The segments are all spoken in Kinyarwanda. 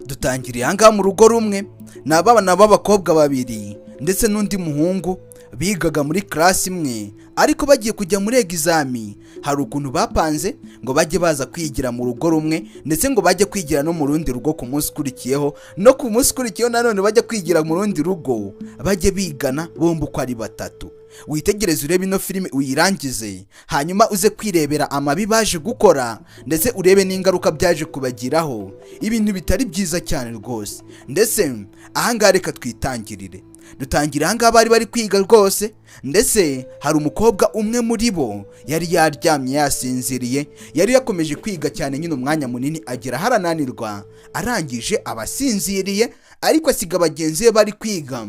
Dutangiriye ahangaha mu rugo rumwe, ni abana b'abakobwa babiri ndetse n'undi muhungu bigaga muri class imwe, ariko bagiye kujya muri exam, hari ukuntu bapanze ngo bajye baza kwigira mu rugo rumwe, ndetse ngo bajye kwigira no mu rundi rugo ku munsi ukurikiyeho, no ku munsi ukurikiyeho nanone bajya kwigira mu rundi rugo, bajye bigana bombi uko ari batatu. Witegereze, urebe ino filime uyirangize, hanyuma uze kwirebera amabi baje gukora, ndetse urebe n'ingaruka byaje kubagiraho, ibintu bitari byiza cyane rwose. Ndetse ahangaha reka twitangirire, dutangira ahangaha bari bari kwiga rwose, ndetse hari umukobwa umwe muri bo yari yaryamye yasinziriye, yari yakomeje kwiga cyane nyine umwanya munini, agera harananirwa, arangije aba asinziriye, ariko asiga bagenzi be bari kwiga,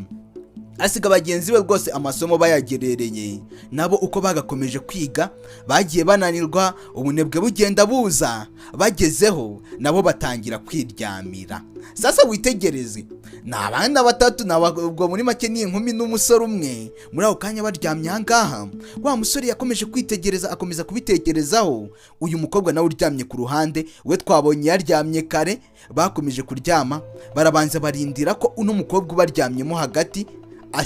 asiga bagenzi be rwose amasomo bayagerereye. Nabo uko bagakomeje kwiga bagiye bananirwa, ubunebwe bugenda buza, bagezeho nabo batangira kwiryamira. Sasa witegereze, ni abana batatu, ubwo muri make ni inkumi n'umusore umwe. Muri ako kanya baryamye aha ngaha, wa musore yakomeje kwitegereza, akomeza kubitekerezaho. Uyu mukobwa nawe uryamye ku ruhande we twabonye yaryamye kare. Bakomeje kuryama, barabanza barindira ko uno mukobwa ubaryamyemo hagati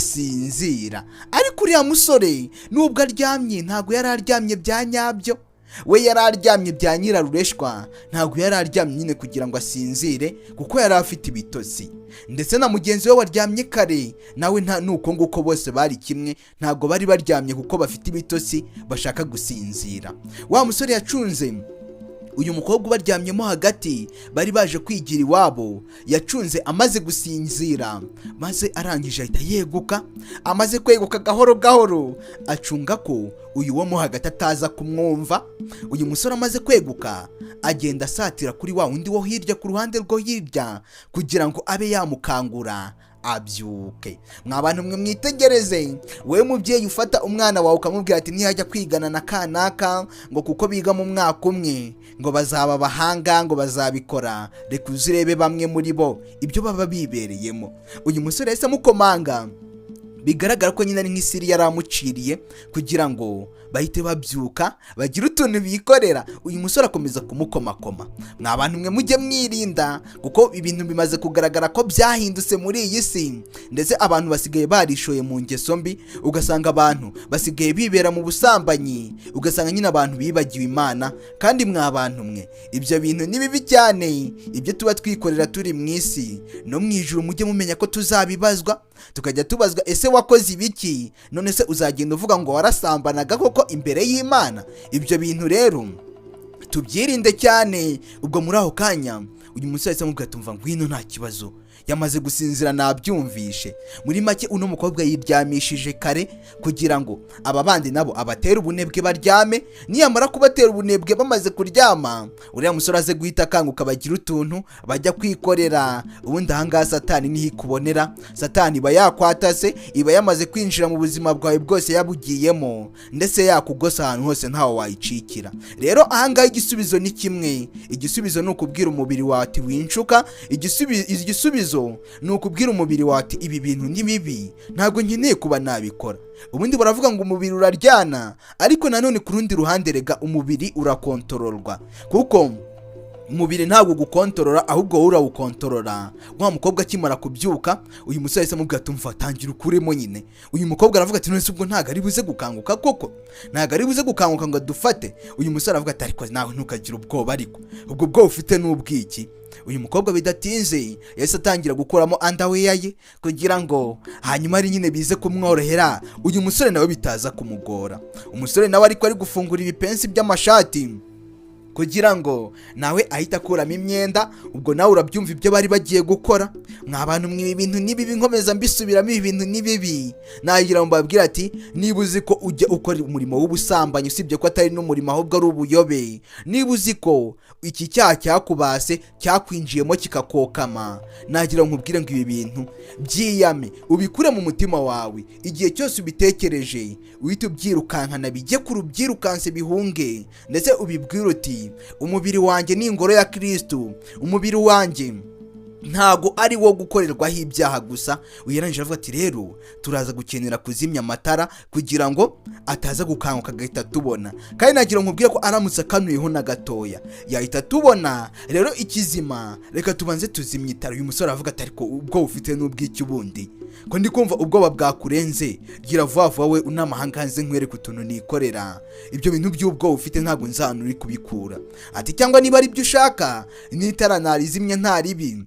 asinzira, ariko uriya musore nubwo aryamye ntabwo yari aryamye bya nyabyo. We yari aryamye bya nyirarureshwa, ntabwo yari aryamye nyine kugira ngo asinzire, kuko yari afite ibitotsi. Ndetse na mugenzi we waryamye kare nawe nta nuko nguko, bose bari kimwe, ntabwo bari baryamye kuko bafite ibitotsi bashaka gusinzira. Wa musore yacunze uyu mukobwa ubaryamyemo hagati bari baje kwigira iwabo, yacunze amaze gusinzira, maze arangije ahita yeguka. Amaze kweguka gahoro gahoro, acunga ko uyu wo mo hagati ataza kumwumva. Uyu musore amaze kweguka, agenda asatira kuri wa wundi wo hirya, ku ruhande rwo hirya, kugira ngo abe yamukangura abyuke. Mwa bantu mwe, mwitegereze, wowe mubyeyi ufata umwana wawe ukamubwira ati ntiyajya kwigana na kanaka, ngo kuko biga mu mwaka umwe, ngo bazaba abahanga, ngo bazabikora, reka uze urebe bamwe muri bo ibyo baba bibereyemo. Uyu musore yahise amukomanga, bigaragara ko nyine ari nk'isiri yari amuciriye kugira ngo bahite babyuka bagire utuntu bikorera. Uyu musore akomeza kumukomakoma. Mwa bantu mwe, mujye mwirinda, kuko ibintu bimaze kugaragara ko byahindutse muri iyi si, ndetse abantu basigaye barishoye mu ngeso mbi, ugasanga abantu basigaye bibera mu busambanyi, ugasanga nyine abantu bibagiwe Imana. Kandi mwa bantu mwe, ibyo bintu ni bibi cyane. Ibyo tuba twikorera turi mu isi, no mu ijuru mujye mumenya ko tuzabibazwa, tukajya tubazwa: ese wakoze ibiki? None se uzagenda uvuga ngo warasambanaga koko imbere y'Imana? Ibyo bintu rero tubyirinde cyane. Ubwo muri ako kanya uyu musore yahise amubwira ati: "Umva, ngwino, nta kibazo, yamaze gusinzira nabyumvishe." Muri make uno mukobwa yiryamishije kare kugira ngo aba bandi nabo abatere ubunebwe baryame. Niyamara kubatera ubunebwe bamaze kuryama, uriya musore aze guhita akanguka, bagira utuntu bajya kwikorera. Ubundi ahangaha Satani niho ikubonera. Satani iba yakwatase, iba yamaze kwinjira mu buzima bwawe bwose, yabugiyemo, ndetse yakugosa ahantu hose, ntawe wayicikira. Rero ahangaha igisubizo ni kimwe: igisubizo ni ukubwira umubiri wawe ati "Winshuka." Igisubizo ni ukubwira umubiri wawe ati "Ibi bintu ni bibi, ntabwo nkeneye kuba nabikora." Ubundi baravuga ngo umubiri uraryana, ariko nanone ku rundi ruhande rega umubiri urakontororwa, kuko umubiri ntabwo ugukontorora, ahubwo wowe urawukontorora. Wa mukobwa akimara kubyuka, uyu musore yahise amubwira ati: "Umva, tangira ukuremo nyine." Uyu mukobwa aravuga ati: "None se ubwo ntabwo ari buze gukanguka koko? Ntabwo ari buze gukanguka ngo adufate?" Uyu musore aravuga ati: "Ariko nawe ntukagire ubwoba, ariko ubwo bwoba ufite ni ubwiki?" Uyu mukobwa bidatinze yahise atangira gukuramo underwear ye, kugira ngo hanyuma ari nyine bize kumworohera, uyu musore nawe bitaza kumugora. Umusore nawe ariko ari gufungura ibipensi by'amashati kugira ngo nawe ahite akuramo imyenda. Ubwo nawe urabyumva ibyo bari bagiye gukora. Mwa bantu mwe, ibi bintu ni bibi, nkomeza mbisubiramo, ibi bintu ni bibi. Nagira ngo mbabwire ati niba uzi ko ujya ukora umurimo w'ubusambanyi, usibye ko atari n'umurimo ahubwo ari ubuyobe, niba uzi ko iki cyaha cyakubase, cyakwinjiyemo kikakokama, nagira ngo nkubwire ngo ibi bintu byiyame, ubikure mu mutima wawe. Igihe cyose ubitekereje, uhite ubyirukankana, bijye kure, ubyirukanse bihunge, ndetse ubibwire uti: "Umubiri wanjye ni ingoro ya Kirisitu, umubiri wanjye Ntago ari wo gukorerwaho ibyaha gusa. Uyarangije avuga ati: "Rero turaza gukenera kuzimya amatara kugira ngo ataza gukanguka agahita tubona, kandi nagira nkubwire ko aramutse akanuyeho na gatoya yahita tubona. Rero ikizima, reka tubanze tuzimye itara." Uyu musore aravuga ati: "Ariko ubwoba ufite n'ubw'iki ubundi, ko ndi kumva ubwoba bwakurenze? Gira vuba vuba we unamahanga hanze nkwereke utuntu nikorera. Ibyo bintu by'ubwoba ufite ntabwo nzahano uri kubikura." Ati: "Cyangwa niba ari byo ushaka, n'itara narizimye nta ribi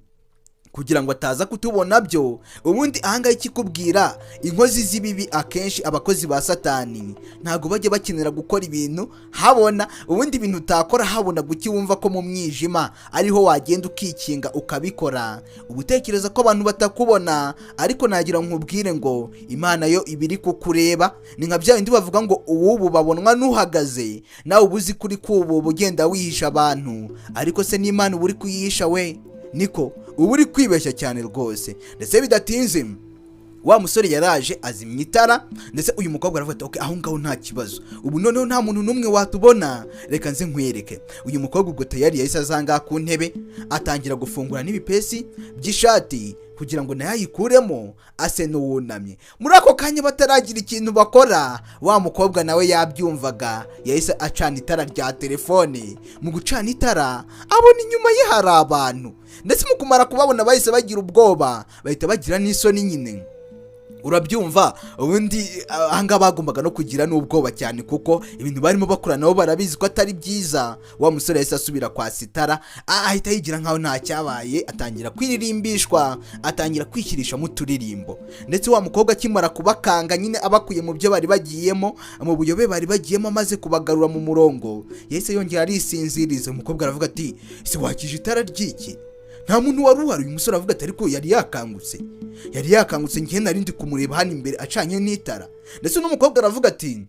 kugira ngo ataza kutubona byo." Ubundi ahangaha ikikubwira, inkozi z'ibibi akenshi, abakozi ba Satani, ntabwo bajya bakenera gukora ibintu habona. Ubundi ibintu utakora habona, guki wumva ko mu mwijima ariho wagenda ukikinga ukabikora, uba utekereza ko abantu batakubona? Ariko nagira nkubwire ngo Imana yo iba iri kukureba. Ni nka bya bindi bavuga ngo uwubu babonwa n'uhagaze. Nawe uba uzi kuri kubu ugenda wihisha abantu, ariko se n'Imana uba uri kuyihisha we? Niko uba uri kwibeshya cyane rwose. Ndetse bidatinze wa musore yaraje azimya itara, ndetse uyu mukobwa aravuga ati: "Okay, aho ngaho nta kibazo, ubu noneho nta muntu n'umwe watubona, reka nze nkwereke." Uyu mukobwa ubwo tayari yahise azangaha ku ntebe, atangira gufungura n'ibipesi by'ishati kugira ngo nayo ayikuremo ase n'uwunamye. Muri ako kanya, bataragira ikintu bakora, wa mukobwa nawe yabyumvaga, yahise acana itara rya telefone. Mu gucana itara abona inyuma ye hari abantu, ndetse mu kumara kubabona bahise bagira ubwoba, bahita bagira n'isoni nyine, urabyumva. Ubundi ahangaha bagombaga no kugira n'ubwoba cyane, kuko ibintu barimo bakora nabo barabizi ko atari byiza. Wa musore yahise asubira kwa sitara, ahita yigira nkaho nta cyabaye, atangira kwiririmbishwa, atangira kwishyirishamo uturirimbo. Ndetse wa mukobwa akimara kubakanga nyine, abakuye mu byo bari bagiyemo, mu buyobe bari bagiyemo, amaze kubagarura mu murongo, yahise yongera arisinziriza. Umukobwa aravuga ati: "Ese wakije itara ry'iki? Nta muntu wari uhari." Uyu musore avuga ati: "Ariko yari yakangutse, yari yakangutse, ngiye nari ndi kumureba hano imbere acanye n'itara." Ndetse n'umukobwa aravuga ati: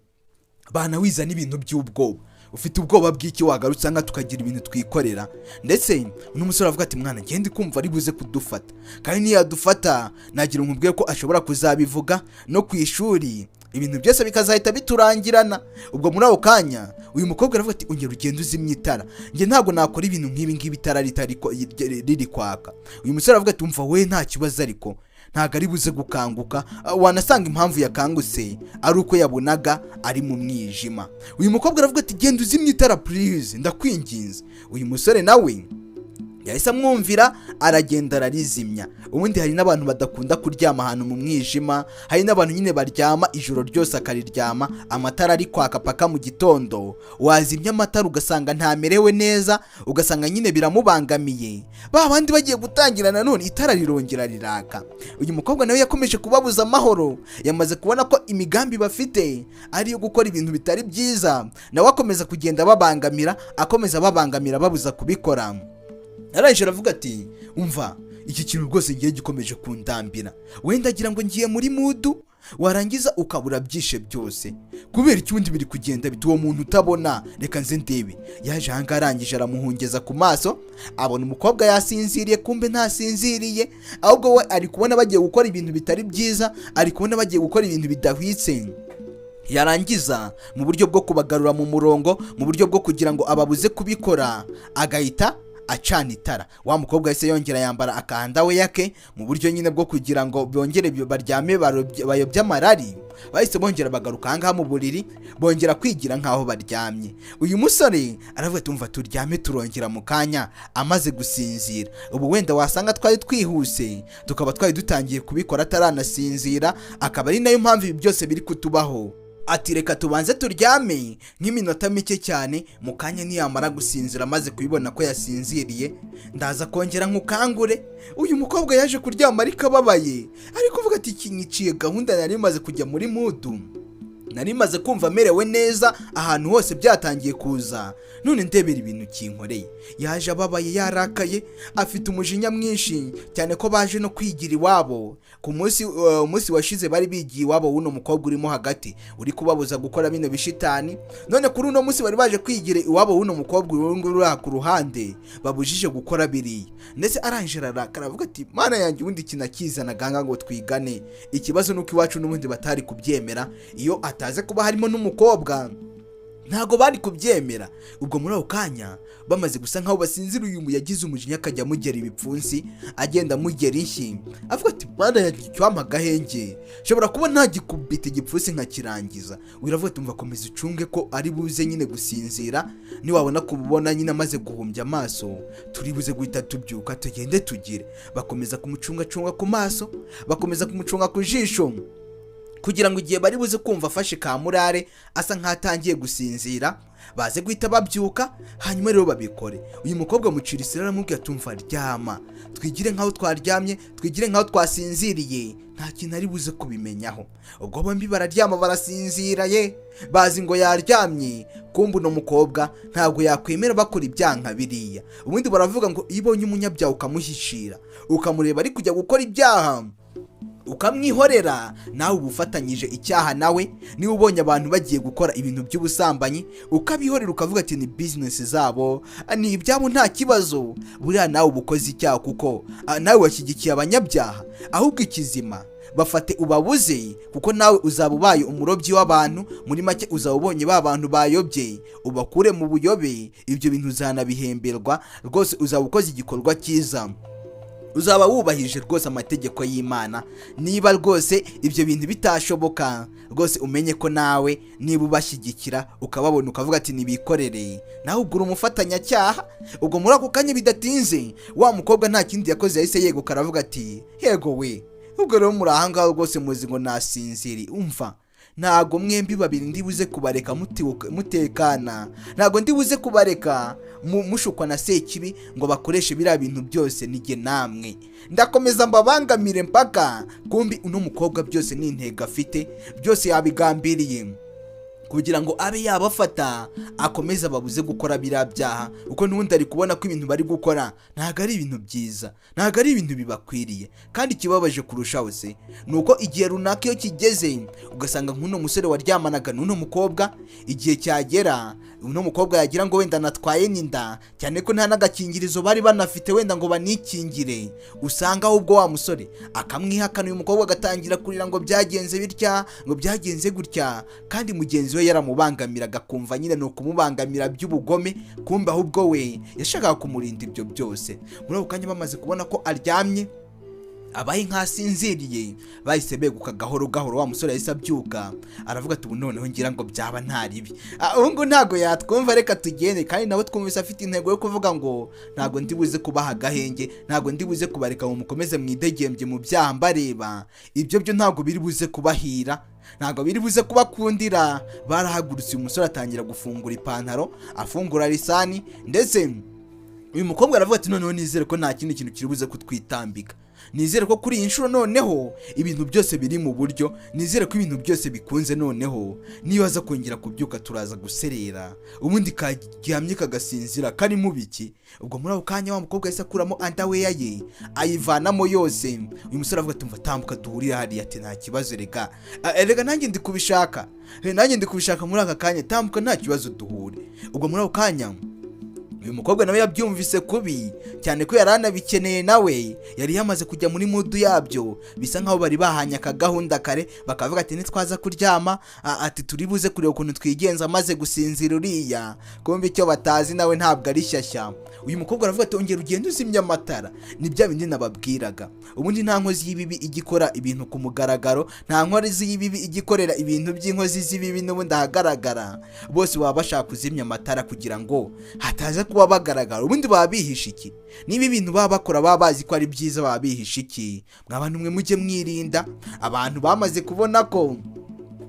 "Bana, wiza n'ibintu by'ubwoba, ufite ubwoba bw'iki? Wagarutse nka tukagira ibintu twikorera." Ndetse uno musore avuga ati: "Mwana, ngende kumva ari buze kudufata, kandi niyadufata nagira nkubwiye ko ashobora kuzabivuga no ku ishuri, ibintu byose bikazahita biturangirana." Ubwo muri ako kanya uyu mukobwa aravuga ati: "Ongera ugende uzimye itara, njye ntabwo nakora ibintu nk'ibi ngibi itara ritari riri kwaka." Uyu musore aravuga ati: "Umva we, nta kibazo, ariko ntabwo ari buze gukanguka. Wanasanga impamvu yakangutse ari uko yabonaga ari mu mwijima." Uyu mukobwa aravuga ati: "Genda uzimye itara please, ndakwinginze." Uyu musore nawe yahise amwumvira, aragenda ararizimya. Ubundi hari n'abantu badakunda kuryama ahantu mu mwijima, hari n'abantu nyine baryama ijoro ryose, akariryama amatara ari kwaka paka mu gitondo. Wazimya amatara ugasanga ntamerewe neza, ugasanga nyine biramubangamiye. Ba bandi bagiye gutangira nanone, itara rirongera riraka. Uyu mukobwa nawe yakomeje kubabuza amahoro, yamaze kubona ko imigambi bafite ari iyo gukora ibintu bitari byiza, nawe akomeza kugenda ababangamira, akomeza ababangamira, babuza kubikora. Arangije aravuga ati: "Umva, iki kintu rwose ngiye gikomeje kundambira. Wenda agira ngo ngiye muri mood, warangiza ukabura byishe byose kubera icyundi biri kugenda bita uwo muntu utabona. Reka nze ndebe." Yaje ahangaha, arangije aramuhungeza ku maso, abona umukobwa yasinziriye. Kumbe ntasinziriye, ahubwo we ari kubona bagiye gukora ibintu bitari byiza, ari kubona bagiye gukora ibintu bidahwitse. Yarangiza mu buryo bwo kubagarura mu murongo, mu buryo bwo kugira ngo ababuze kubikora, agahita acana itara. Wa mukobwa yahise yongera yambara akanda we yake, mu buryo nyine bwo kugira ngo bongere baryame, bayobye amarari. Bahise bongera bagaruka ahangaha mu buriri, bongera kwigira nk'aho baryamye. Uyu musore aravuga ati: "Umva, turyame, turongera mu kanya amaze gusinzira. Ubu wenda wasanga twari twihuse, tukaba twari dutangiye kubikora ataranasinzira, akaba ari nayo mpamvu ibi byose biri kutubaho." Ati: "Reka tubanze turyame nk'iminota mike cyane, mu kanya niyamara gusinzira, amaze kubibona ko yasinziriye, ndaza kongera nkukangure." Uyu mukobwa yaje kuryama ariko ababaye, ari kuvuga ati: "Iki nyiciye gahunda, nari maze kujya muri mood, nari maze kumva amerewe neza, ahantu hose byatangiye kuza, none ndebera ibintu kinkoreye." Yaje ababaye, yarakaye, afite umujinya mwinshi cyane ko baje no kwigira iwabo ku munsi umunsi washize. Bari bigiye iwabo w'uno mukobwa urimo hagati uri kubabuza gukora bino bishitani, none kuri uno munsi bari baje kwigira iwabo w'uno mukobwa uyu nguyu uri aha ku ruhande babujije gukora biriya. Ndetse arangije ararakara, aravuga ati: "Mana yanjye, ubundi kinakizanaga ngo twigane, ikibazo nuko iwacu n'ubundi batari kubyemera iyo ataze kuba harimo n'umukobwa." Ntabwo bari kubyemera. Ubwo muri ako kanya bamaze gusa nkaho basinzira, uyu yagize umujinya akajya amugera ibipfunsi, agenda amugera inshyi, avuga ati: "Bana yanjye, icyampa agahenge nshobora kuba ntagikubita igipfunsi nkakirangiza." Uravuga ati: "Umva, komeza ucunge ko ari buze nyine gusinzira. Niwabona kububona nyine amaze guhumbya amaso, turi buze guhita tubyuka tugende tugire." Bakomeza kumucungacunga ku maso, bakomeza kumucunga ku jisho, kugira ngo igihe bari buze kumva afashe ka murare asa nk'atangiye gusinzira, baze guhita babyuka, hanyuma rero babikore. Uyu mukobwa mucira isira, aramubwira: "Tumva, ryama, twigire nk'aho twaryamye, twigire nk'aho twasinziriye, nta kintu ari buze kubimenyaho." Ubwo bombi bararyama, barasinzira ye, bazi ngo yaryamye. Kumva uno mukobwa ntabwo yakwemera bakora ibyaha nka biriya. Ubundi baravuga ngo iyo ubonye umunyabyaha ukamuhishira, ukamureba ari kujya gukora ibyaha ukamwihorera, nawe uba ufatanyije icyaha nawe. Niba ubonye abantu bagiye gukora ibintu by'ubusambanyi ukabihorera, ukavuga ati: "Ni bizinesi zabo, ni ibyabo, nta kibazo," buriya nawe uba ukoze icyaha, kuko nawe washyigikiye abanyabyaha. Ahubwo ikizima, bafate ubabuze, kuko nawe uzaba ubaye umurobyi w'abantu. Muri make, uzaba ubonye ba bantu bayobye, ubakure mu buyobe. Ibyo bintu uzanabihemberwa rwose, uzaba ukoze igikorwa cyiza, uzaba wubahije rwose amategeko y'Imana. Niba rwose ibyo bintu bitashoboka rwose, umenye ko nawe niba ubashyigikira, ukababona ukavuga ati: "Nibikorere," nawe ugura umufatanyacyaha. Ubwo muri ako kanya bidatinze, wa mukobwa nta kindi yakoze, yahise yeguka, aravuga ati: "Yego we, ubwo rero muri ahangaha rwose muzi ngo nasinziri. Umva, ntago mwembi babiri ndi buze kubareka mutekana, ntago ndi buze kubareka mushukwa na Sekibi ngo bakoreshe biriya bintu byose. Nijye namwe ndakomeza mbabangamire mpaka." Kumbi uno mukobwa byose ni intego afite, byose yabigambiriye kugira ngo abe yabafata, akomeze ababuze gukora biriya byaha, kuko n'ubundi ari kubona ko ibintu bari gukora ntabwo ari ibintu byiza, ntabwo ari ibintu bibakwiriye. Kandi ikibabaje kurushaho se ni uko igihe runaka iyo kigeze, ugasanga nk'uno musore waryamanaga n'uno mukobwa, igihe cyagera uno mukobwa yagira ngo wenda natwaye n'inda, cyane ko nta n'agakingirizo bari banafite wenda ngo banikingire, usanga ahubwo wa musore akamwihakana, uyu mukobwa agatangira kurira ngo byagenze bitya, ngo byagenze gutya, kandi mugenzi we yaramubangamiraga, akumva nyine ni ukumubangamira by'ubugome, kumbe ahubwo we yashakaga kumurinda ibyo byose. Muri ako kanya bamaze kubona ko aryamye, abaye nk'asinziriye, bahise beguka gahoro gahoro. Wa musore yahise abyuka, aravuga ati: "Ubu noneho ngira ngo byaba nta ribi. Ubu ngubu ntabwo yatwumva, reka tugende." Kandi nawe twumvise afite intego yo kuvuga ngo: "Ntabwo ndi buze kubaha agahenge, ntabwo ndi buze kubareka ngo mukomeze mwidegembye mu byaha mbareba. Ibyo byo ntabwo biri buze kubahira, ntabwo biri buze kubakundira." Barahagurutse, uyu musore atangira gufungura ipantaro, afungura lisani, ndetse uyu mukobwa aravuga ati: "Noneho nizere ko nta kindi kintu kiri buze kutwitambika, nizere ko kuri iyi nshuro noneho ibintu byose biri mu buryo, nizere ko ibintu byose bikunze. Noneho niba aza kongera kubyuka turaza guserera." Ubundi karyamye kagasinzira karimo biki. Ubwo muri ako kanya wa mukobwa yahise akuramo underwear ye, ayivanamo yose. Uyu musore avuga ati: "Umva, tambuka duhurire hariya." Ati: "Nta kibazo, rega erega nanjye ndi kubishaka. Nanjye ndi kubishaka muri aka kanya, tambuka nta kibazo duhure." Ubwo muri ako kanya uyu mukobwa nawe yabyumvise kubi cyane, ko yari anabikeneye, nawe yari yamaze kujya muri mood yabyo. Bisa nkaho bari bahanye akagahunda kare, bakavuga ati: "Nitwaza kuryama," ati, "turi buze kureba ukuntu twigenza amaze gusinzira uriya." Kumva icyo batazi, nawe ntabwo ari shyashya. Uyu mukobwa aravuga ati: "Ongera ugende uzimya amatara." Ni bya bindi nababwiraga. Ubundi nta nkozi y'ibibi ijya ikora ibintu ku mugaragaro, nta nkozi y'ibibi ijya ikorera ibintu by'inkozi z'ibibi n'ubundi ahagaragara. Bose baba bashaka kuzimya amatara kugira ngo hataza kuba bagaragara. Ubundi baba bihishe iki? Niba ibintu baba bakora baba bazi ko ari byiza, baba bihishe iki? Mwa bantu mwe, mujye mwirinda. Abantu bamaze kubona ko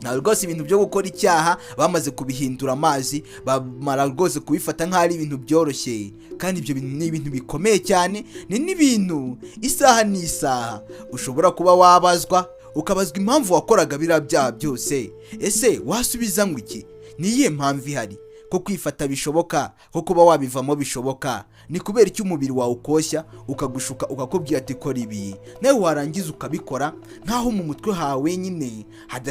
ntabwo rwose ibintu byo gukora icyaha bamaze kubihindura amazi, bamara rwose kubifata nk'aho ari ibintu byoroshye, kandi ibyo bintu ni ibintu bikomeye cyane, ni n'ibintu isaha n'isaha ushobora kuba wabazwa, ukabazwa impamvu wakoraga biriya byaha byose. Ese wasubiza ngo iki? Ni iyihe mpamvu ihari ko kwifata bishoboka, ko kuba wabivamo bishoboka? Ni kubera icyo umubiri wawe ukoshya, ukagushuka, ukakubwira ati: "Kora ibi," nawe warangiza ukabikora nk'aho mu mutwe hawe nyine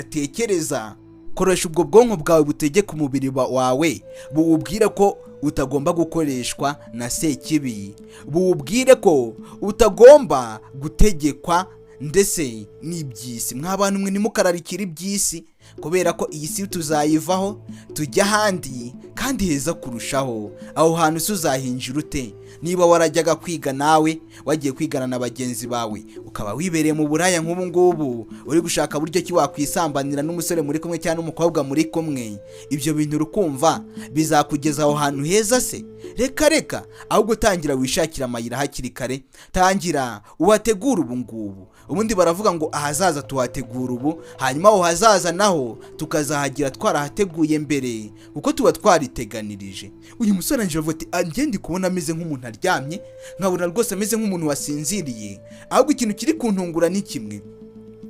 hadatekereza? Koresha ubwo bwonko bwawe butegeka umubiri wawe, buwubwire ko utagomba gukoreshwa na Sekibi, buwubwire ko utagomba gutegekwa ndetse n'iby'isi. Mwa bantu mwe, ntimukararikire iby'isi. Kubera ko iyi si tuzayivaho tujya ahandi kandi heza kurushaho. Aho hantu se uzahinjira ute, niba warajyaga kwiga nawe wagiye kwigana na bagenzi bawe, ukaba wibereye mu buraya nk'ubu ngubu, uri gushaka buryo ki wakwisambanira n'umusore muri kumwe cyangwa n'umukobwa muri kumwe? Ibyo bintu urukumva bizakugeza aho hantu heza se? Reka reka, ahubwo tangira wishakira amayira hakiri kare, tangira uhategure ubu ngubu. Ubundi baravuga ngo ahazaza tuhategura ubu, hanyuma aho hazaza naho tukazahagira twarahateguye mbere, kuko tuba twariteganirije. Uyu musore arangije avuga ati: "Njye ndi kubona ameze nk'umuntu aryamye, nkabona rwose ameze nk'umuntu wasinziriye. Ahubwo ikintu kiri kuntungura ni kimwe,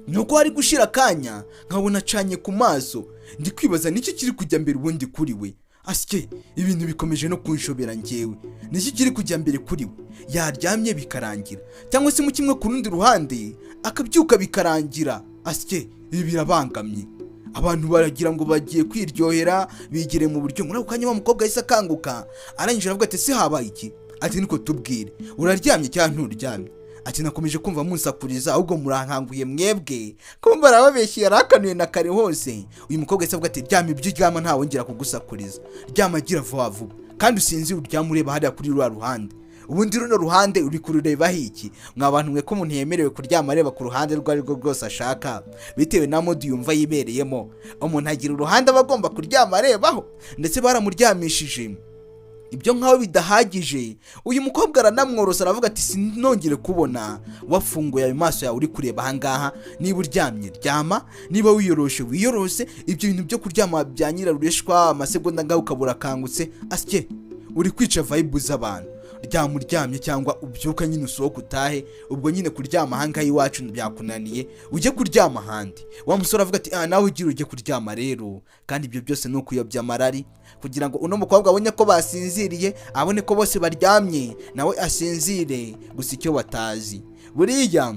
ni uko hari gushira akanya nkabona acanye ku maso. Ndi kwibaza niki kiri kujya mbere ubundi kuri we. Asye, ibintu bikomeje no kunshobera njyewe. Niki kiri kujya mbere kuri we? Yaryamye bikarangira, cyangwa se mu kimwe ku rundi ruhande akabyuka bikarangira. Asye, ibi birabangamye. Abantu baragira ngo bagiye kwiryohera, bigire mu buryo." Muri ako kanya wa mukobwa yahise akanguka, arangije aravuga ati: "Ese habaye iki?" Ati: "Niko, tubwire, uraryamye cyangwa nturyamye?" Ati: "Nakomeje kumva munsakuriza, ahubwo murankanguye mwebwe." Kumva arababeshye, yarakanuye na kare hose. Uyu mukobwa yahise avuga ati: "Ryama ibyo uryama, ntawongera kugusakuriza. Ryama, gira vuba vuba kandi usinzire, uryame ureba hariya kuri ruriya ruhande. Ubundi runo ruhande uri kururebaho iki?" Mwa bantu mwe, ko umuntu yemerewe kuryama areba ku ruhande rwo ari rwo rwose ashaka, bitewe na mood yumva yibereyemo, umuntu agira uruhande aba agomba kuryama arebaho. Ndetse baramuryamishije. Ibyo nkaho bidahagije, uyu mukobwa aranamworosa, aravuga ati: "Sinongere kubona wafunguye ayo maso yawe uri kureba ahangaha. Niba uryamye, ryama; niba wiyoroshe, wiyorose. Ibyo bintu byo kuryama bya nyirarureshwa, amasegonda ngaho ukabura akangutse, asye, uri kwica vibe z'abantu. Ryama uryamye, cyangwa ubyuka nyine usohoke utahe. Ubwo nyine kuryama ahangaha iwacu byakunaniye, ujye kuryama ahandi." Wa musore avuga ati: "Ah, nawe ugira ujye kuryama rero." Kandi ibyo byose ni ukuyobya amarari, kugira ngo uno mukobwa abone ko basinziriye, abone ko bose baryamye, nawe asinzire. Gusa icyo batazi, buriya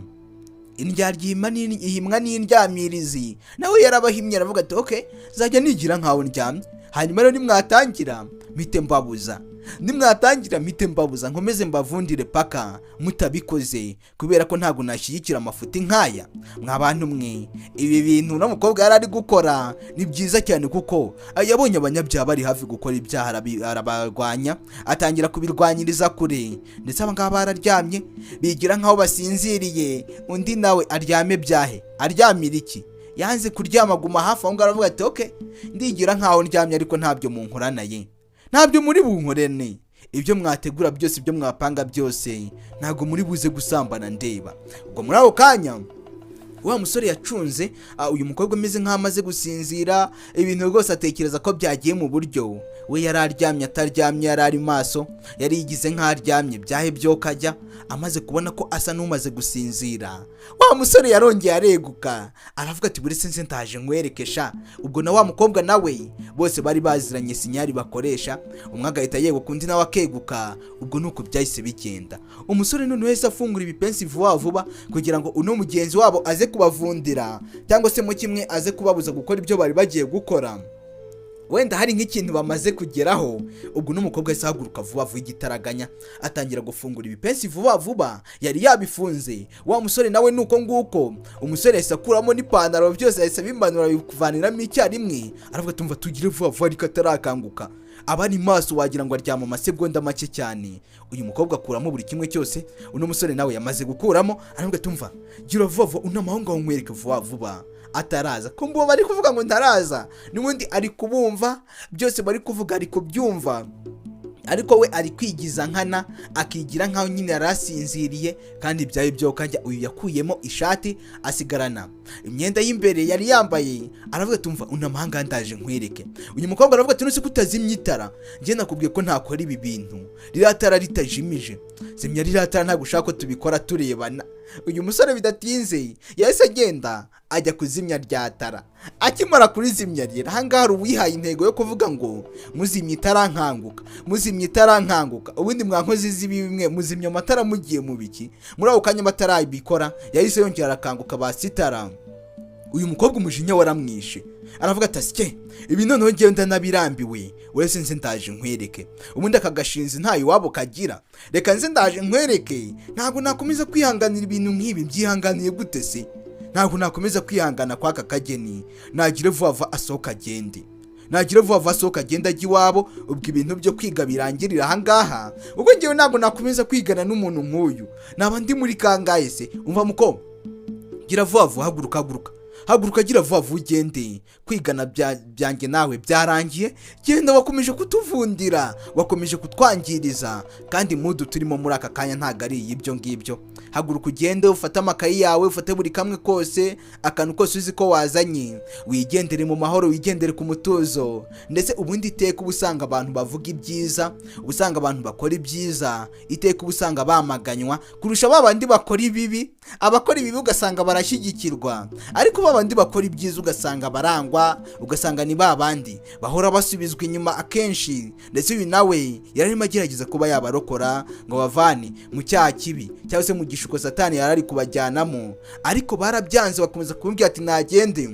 indyarya ihimwa n'indyamirizi. Nawe yarabahimye, aravuga ati: "Ok, zajya nigira nkaho ndyamye, hanyuma rero nimwatangira mpite mbabuza, nimwatangira mpite mbabuza, nkomeze mbavundire paka mutabikoze, kubera ko ntabwo nashyigikira amafuti nk'aya." Mwa bantu mwe, ibi bintu uno mukobwa yari ari gukora ni byiza cyane, kuko yabonye abanyabyaha bari hafi gukora ibyaha, arabarwanya, atangira kubirwanyiriza kure. Ndetse aba ngaba bararyamye, bigira nkaho basinziriye. Undi nawe aryame byahe? Aryamira iki? Yanze kuryama, aguma hafi aho ngaho, aravuga ati: "Ok, ndigira nkaho ndyamye, ariko ntabyo munkoranaye, ntabyo muri bunkorene. Ibyo mwategura byose, ibyo mwapanga byose, ntabwo muri buze gusambana ndeba." Ubwo muri ako kanya wa musore yacunze uyu mukobwa ameze nk'aho amaze gusinzira, ibintu rwose atekereza ko byagiye mu buryo. We yari aryamye ataryamye, yari ari maso, yari yigize nk'aho aryamye byahe byo kajya. Amaze kubona ko asa n'umaze gusinzira, wa musore yarongeye areguka, aravuga ati: "Buri nse ndaje nkwerekesha." Ubwo na wa mukobwa nawe, bose bari baziranye signal bakoresha, umwe agahita yeguka, undi nawe akeguka. Ubwo nuko byahise bigenda. Umusore noneho yahise afungura ibipensi vuba vuba, kugira ngo uno mugenzi wabo aze kubavundira, cyangwa se mu kimwe aze kubabuza gukora ibyo bari bagiye gukora, wenda hari nk'ikintu bamaze kugeraho. Ubwo n'umukobwa yahise ahaguruka vuba vuba igitaraganya, atangira gufungura ibipensi vuba vuba, yari yabifunze. Wa musore nawe nuko nguko. Umusore yahise akuramo n'ipantaro, byose yahise abimanura, bikuvaniramo icyarimwe, aravuga ati: "Umva, tugire vuba vuba ariko atarakanguka." Aba ari maso, wagira ngo aryama amasegonda make cyane. Uyu mukobwa akuramo buri kimwe cyose, uno musore nawe yamaze gukuramo, aravuga ati: "Umva, gira vuba vuba, unama aho ngaho nkwereke vuba vuba ataraza." Ko mbo bari kuvuga ngo ntaraza, n'ubundi ari kubumva, byose bari kuvuga ari kubyumva, ariko we ari kwigiza nkana, akigira nkaho nyine yari asinziriye. Kandi ibyayo byo kajya, uyu yakuyemo ishati, asigarana imyenda y'imbere yari yambaye, aravuga ati: "Umva, unama ahangaha ndaje nkwereke." Uyu mukobwa aravuga ati: "Nuse ko utazimya itara? Njye nakubwiye ko ntakora ibi bintu ririya tara ritajimije. Zimya ririya tara, ntabwo ushaka ko tubikora turebana." Uyu musore bidatinze yahise agenda ajya kuzimya rya tara. Akimara kurizimya rero, ahangaha hari uwihaye intego yo kuvuga ngo: "Muzimye itara nkanguka, muzimye itara nkanguka. Ubundi mwankozi z'ibibi mwe, muzimya amatara mugiye mu biki?" Muri ako kanya amatara ibikora, yahise yongera arakanguka basitara. Uyu mukobwa umujinya waramwishe, aravuga ati: "Asye, ibi noneho ngewe ndanabirambiwe. Wese nze ndaje nkwereke. Ubundi aka gashinzi ntayo iwabo kagira. Reka nze ndaje nkwereke. Ntabwo nakomeza kwihanganira ibintu nk'ibi. Byihanganiye gute se?" Ntabwo nakomeza kwihangana kw'aka kageni. Nagire vuba vuba asohoka agende, nagira vuba vuba asohoka agende ajya iwabo, ubwo ibintu byo kwiga birangirira ahangaha, ubwo ngewe ntabwo nakomeza kwigana n'umuntu nk'uyu. Naba ndi muri kangahe se? Umva muko, gira vuba vuba, haguruka, haguruka, haguruka, gira vuba vuba ugende. Kwigana byanjye nawe byarangiye. Genda, wakomeje kutuvundira, wakomeje kutwangiriza, kandi mood turimo muri aka kanya ntabwo ari iy'ibyo ngibyo. Haguruka ugende, ufate amakayi yawe, ufate buri kamwe kose, akantu kose uzi ko wazanye, wigendere mu mahoro, wigendere ku mutuzo. Ndetse ubundi iteka uba usanga abantu bavuga ibyiza, uba usanga abantu bakora ibyiza, iteka uba usanga bamaganywa kurusha ba bandi bakora ibibi. Abakora ibibi ugasanga barashyigikirwa, ariko ba bandi bakora ibyiza ugasanga barangwa, ugasanga ni ba bandi bahora basubizwa inyuma akenshi. Ndetse uyu nawe yari arimo agerageza kuba yabarokora ngo bavane mu cyaha kibi cyangwa se mu gishuko Satani yari ari kubajyanamo, ariko barabyanze, bakomeza kumubwira ati nagende.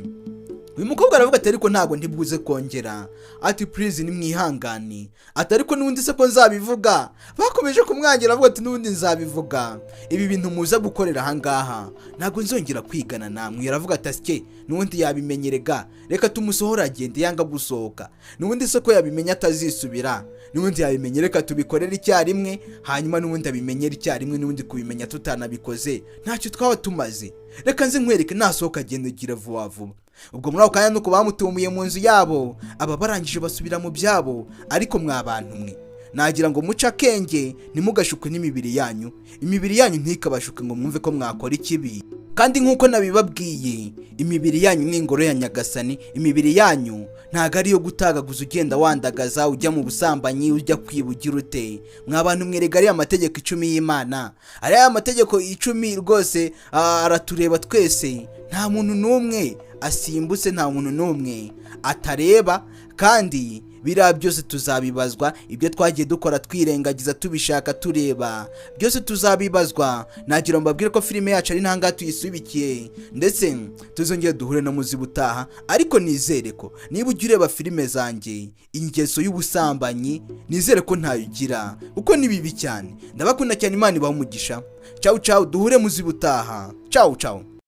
Uyu mukobwa aravuga ati: "Ariko ntabwo ndibuze kongera." Ati: "Please, nimwihangane." Ati: "Ariko n'ubundi se ko nzabivuga?" Bakomeje kumwangira, avuga ati: "N'ubundi nzabivuga. Ibi bintu muza gukorera ahangaha, ntabwo nzongera kwigana namwe." Aravuga ati: "Asike, n'ubundi yabimenyerega, reka tumusohore agende." Yanga gusohoka. N'ubundi se ko yabimenya atazisubira? N'ubundi yabimenye, reka tubikorere icyarimwe, hanyuma n'ubundi abimenyere icyarimwe. N'ubundi kubimenya tutanabikoze ntacyo twaba tumaze. Reka nze nkwereke, nasohoka agenda, ugira vuba vuba. Ubwo muri ako kanya nuko bamutumuye mu nzu yabo, aba barangije basubira mu byabo. Ariko mwa bantu mwe, nagira ngo muce akenge, ntimugashukwe n'imibiri yanyu. Imibiri yanyu ntikabashuke ngo mwumve ko mwakora ikibi. Kandi nk'uko nabibabwiye, imibiri yanyu ni ingoro ya Nyagasani. Imibiri yanyu ntabwo ari iyo gutagaguza, ugenda wandagaza, ujya mu busambanyi, ujya kwiba, ugira ute. Mwa bantu mwerega, ariya mategeko 10 y'Imana, ariya mategeko 10 rwose aratureba twese. Nta muntu n'umwe asimbutse, nta muntu n'umwe atareba. Kandi biriya byose tuzabibazwa. Ibyo twagiye dukora twirengagiza, tubishaka, tureba, byose tuzabibazwa. Nagira ngo mbabwire ko filime yacu ari ntangaha tuyisubikiye, ndetse tuzongere duhure no muzi butaha. Ariko nizere ko niba ujya ureba filime zanjye, ingeso y'ubusambanyi nizere ko ntayo ugira, kuko ni bibi cyane. Ndabakunda cyane, Imana ibaha umugisha. Cawu cawu, duhure muzi butaha. Cawu cawu.